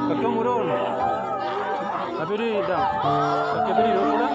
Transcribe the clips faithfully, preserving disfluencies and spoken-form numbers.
Pakai murun. Tapi di dah. Pakai beri dulu dah.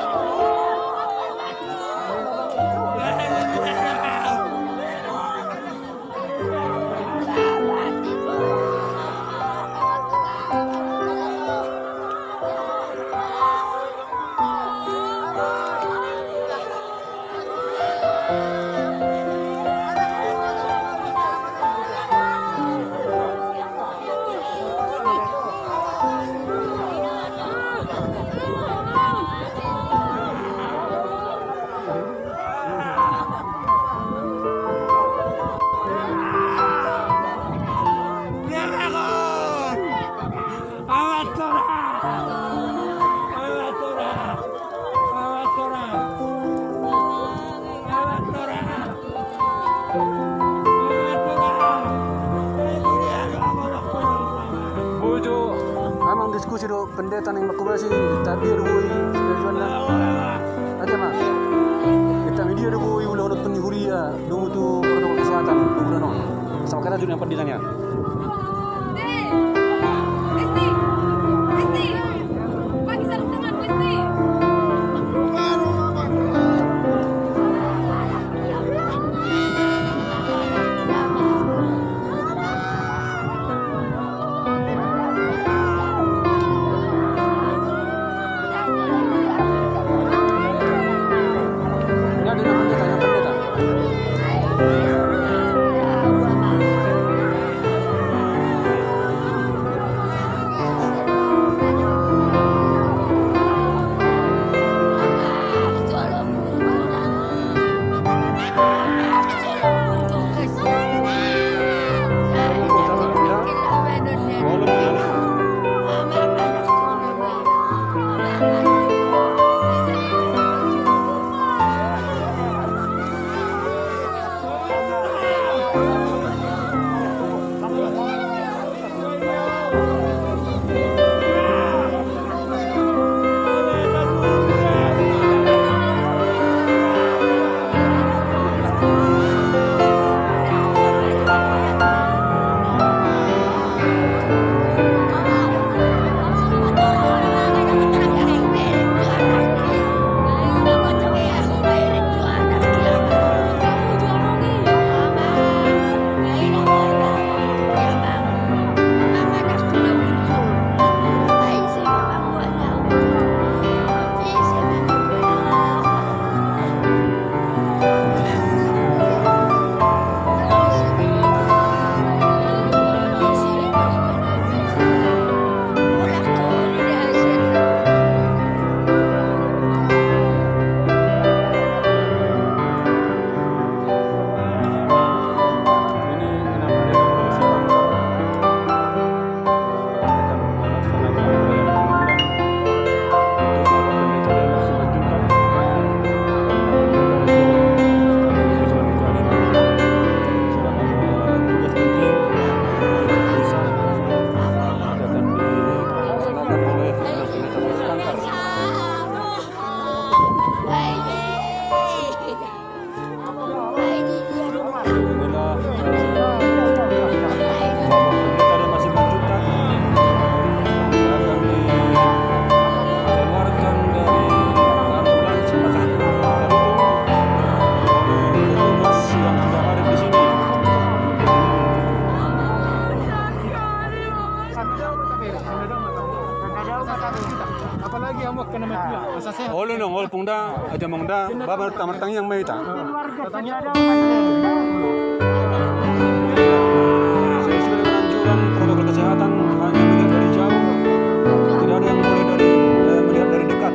Boi jo, amang diskusi do. Pendeta naeng manghobasi, tadia do boi tujuanna. Ate ma. Tadia do boi ulaon on tu huria, domu tu protokol kesehatan, ulaon on. Sama kata juga yang pendeta nian. Inilah, eh, Bapak Pendeta dan masih melanjutkan. Akan dikeluarkan dari ambulans rumah sakit Kota Lutung oleh petugas yang sudah hadir di sini. Apalagi yang mau kena mati. Olo nang, olo pung da, aja mang da, babar tamartangiang ma hita. Sesuai dengan anjuran protokol kesehatan, hanya melihat dari jauh, tidak ada yang boleh dari, eh, melihat dari dekat.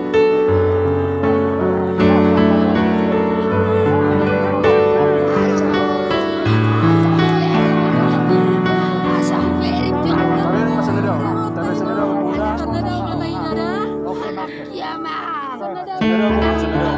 Iya, Mang. Sendiri, sendiri.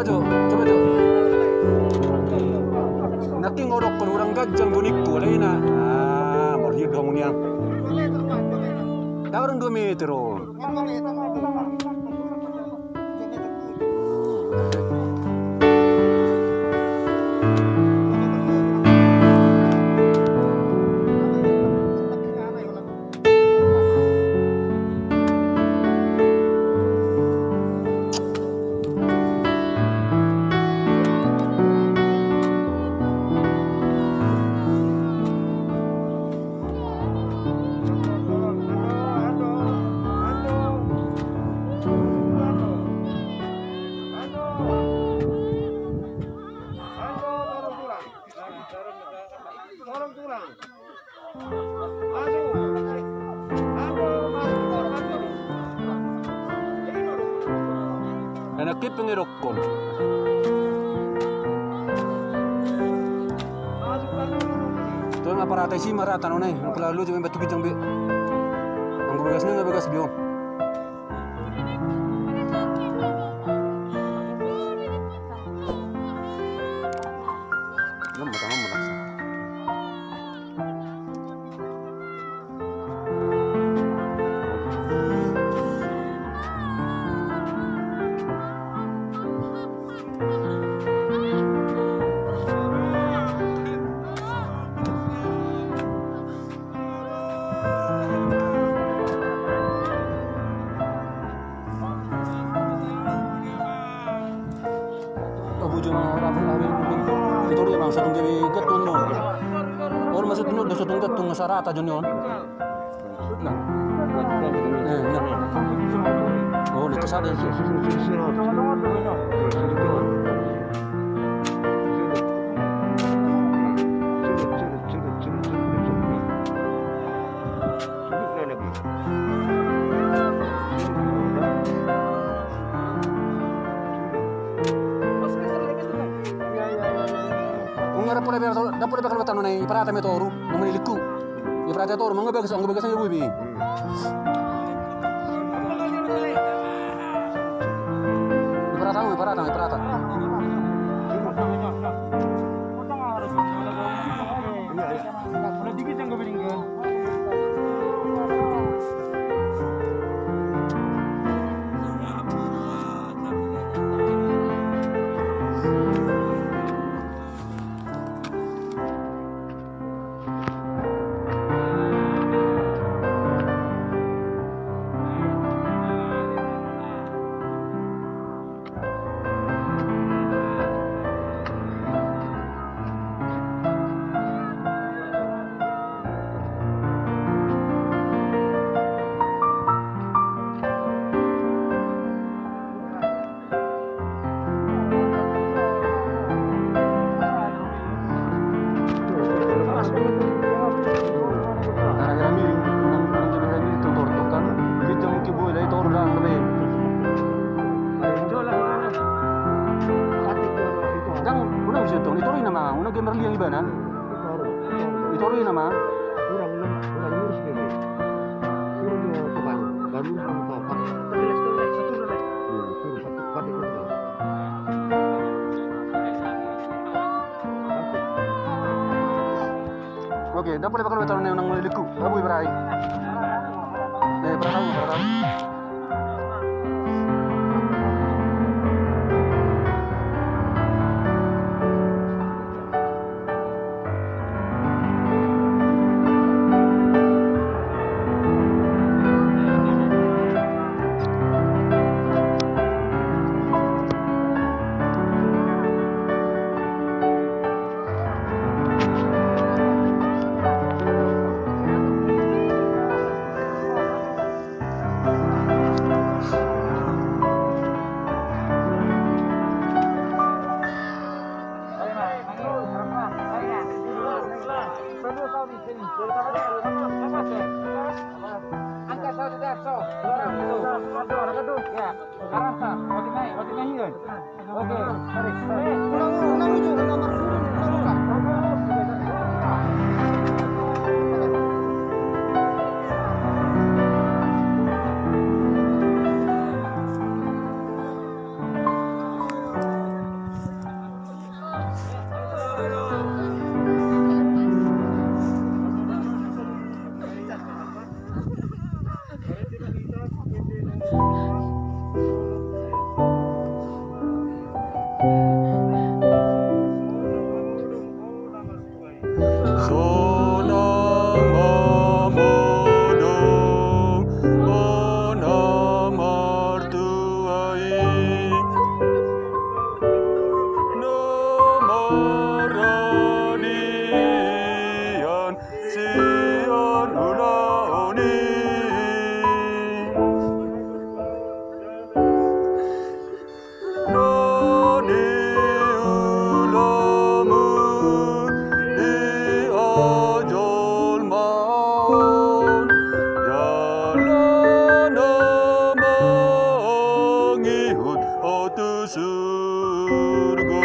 Jo, coba jo. Nangkin nunga hudokkon hurang ganjang do ningku, alai na. Ah, molo hian do hamu nian. Ndang adong dua meter on. Enak kiping edokkon. Tuan apa rata isi marata nona, apa lalu cuma batu kijang be. Anggo bagas nang bagas bion. Abu jema rabu hari ini. Itu dia bang satu gabe getung no. Orang masuk no satu getung sarata junior. Nah. Eh, nah. Oh, di kesana. Ungar pula biar tau, dah pula bakal batano nai parata me toru, nang maniliku. Iparata toru, mangga bagas, anggo bagas nang ibu ibi. Iparata, iparata, iparata. Gara-gara miring, nang, nang gara-gara miring tu tortok kan, kita mungkin boleh tahu orang lebih. Dang, unang bisa tu, itu ri nama, unang gamer liang ibana. Itu ri nama. Oke, dapat bakal betul nih nang liku. Abu Ibrahim. Eh, perahu, perahu. Paradian sian ulaon i. Na niulamu di jolmaon, jala na mangihut ho tu surgo.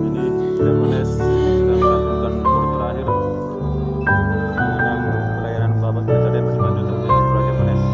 Ini diakones sedang melakukan tur terakhir mengenang pelayanan Bapak Gereja Advent Batu Batu.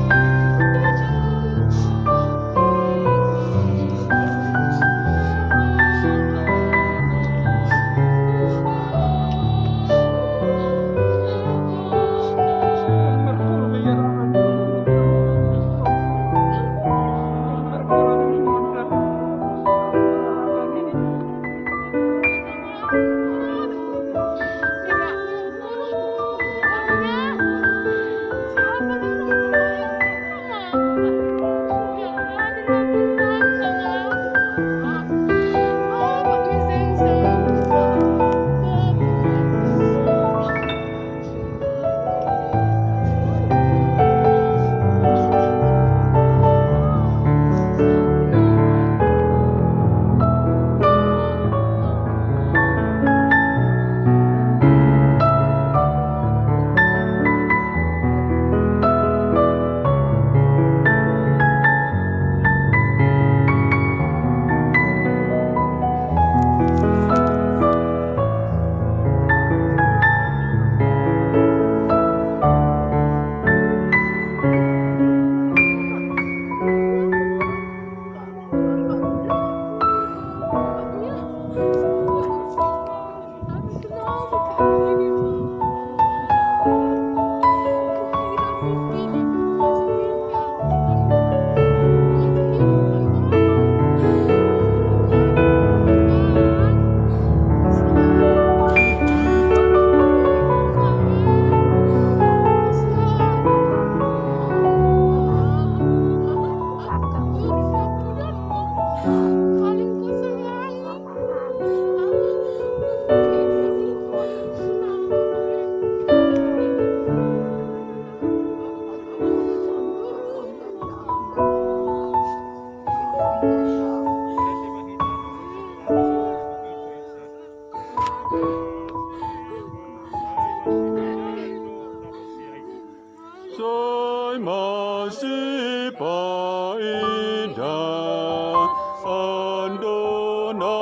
Sai masipaindahan do na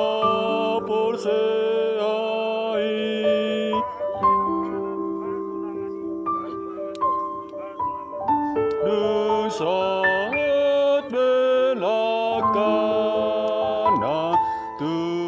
Tu